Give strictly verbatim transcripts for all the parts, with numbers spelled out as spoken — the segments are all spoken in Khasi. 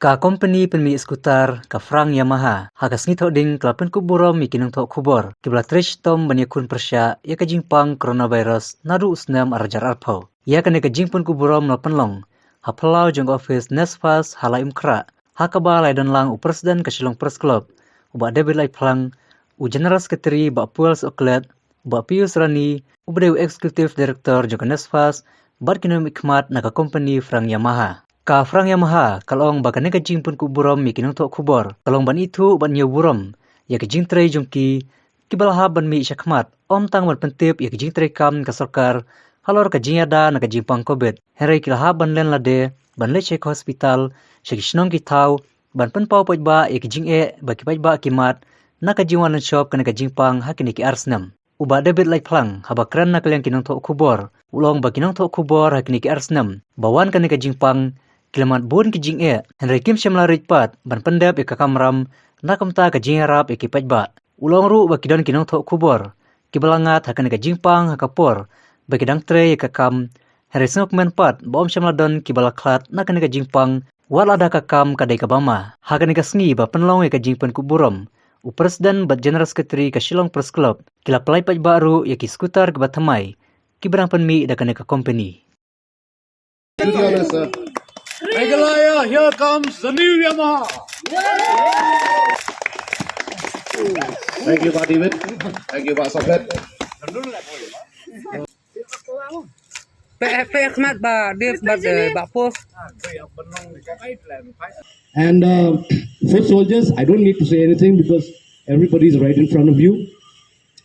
Ka kompani pynmih skutar ka Frank Yamaha ha ka sngi Thohdieng ka la pynkup burom ïa ki nongthoh khubor kiba la trei shitom ban ïakhun pyrshah ïa ka jingpang coronavirus naduh u snem ar hajar arphew. Ïa kane ka jingpynkup burom la pynlong ha phyllaw jong ka ophis NESFAS ha Laitumkhrah, ha kaba la ïadon lang u President ka Shillong Press Club, u Bah David Laitphlang, u General Secretary Bah Puel Sohkhlet, u Bah Pius Rani, uba dei u Executive Director jong ka NESFAS, bad ki nongmihkhmat na ka kompani Frank Yamaha. Ka Frank Yamaha ka la ong ba kane ka jingpynkup burom ïa ki nongthoh khubor ka long ban ithuh bad ñiew burom ïa ka jingtrei jong ki, kiba la hap ban mih shakhmat, ym tang ban pyntip ïa ka jingtrei kam ka sorkar halor ka jingïada na ka jingpang Covid, hynrei ki la hap ban len lade, ban leit sha ki hospital, sha ki shnong ki thaw, ban pynpaw paidbah ïa ka jingeh ba ki paidbah ki mad na ka jingwan lynshop kane ka jingpang ha kine ki ar snem. U Bah David Laitphlang, haba kren na ka liang ki nongthoh khubor, u la ong ba ki nongthoh khubor ha kine ki ar snem ba wan kane ka jingpang, ki la mad bun ki jingeh, hynrei kim shym la rit pat ban pyndep ïa ka kamram na ka bynta ka jingïarap ïa ki paidbah. U la ong ruh ba ki don ki nongthoh khubor kiba la ngat ha kane ka jingpang ha ka por ba ki dang trei ïa ka kam, hynrei sngewkmen pat ba ym shym la don kiba la khlad na kane ka jingpang, wat lada ka kam ka dei kaba ma. Ha kane ka sngi ba pynlong ïa ka jingpynkup burom, u President bad General Secretary ka Shillong Press Club ki la pynlait paidbah ruh ïa ki skutar kiba thymmai kiba dang pynmih da kane ka kompani. Thank you, Mister. Meghalaya, here comes the new Yamaha. Thank you, Bah David. Thank you, Bah Sohkhlet. Pe pe khmat ba de ba de ba pos. And uh, foot soldiers, I don't need to say anything because everybody is right in front of you.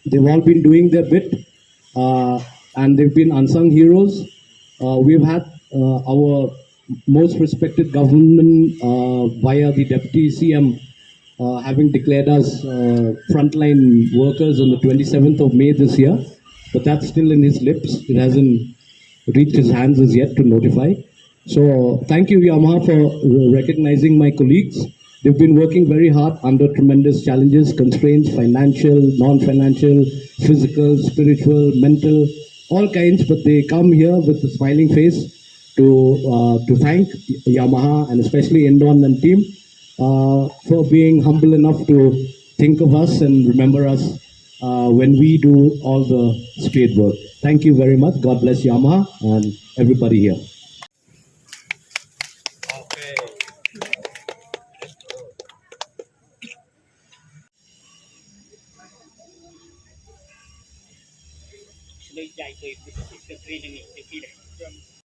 They've all been doing their bit, uh, and they've been unsung heroes. Uh, we've had uh, our most respected government uh, via the deputy C M uh, having declared us uh, frontline workers on the twenty-seventh of May this year, but that's still in his lips. It hasn't reached his hands as yet to notify. So thank you, Yamaha, for re- recognizing my colleagues. They've been working very hard under tremendous challenges, constraints, financial, non-financial, physical, spiritual, mental, all kinds. But they come here with a smiling face to uh, to thank Yamaha and especially Indon and team uh, for being humble enough to think of us and remember us uh, when we do all the spade work. Thank you very much. God bless Yamaha and everybody here.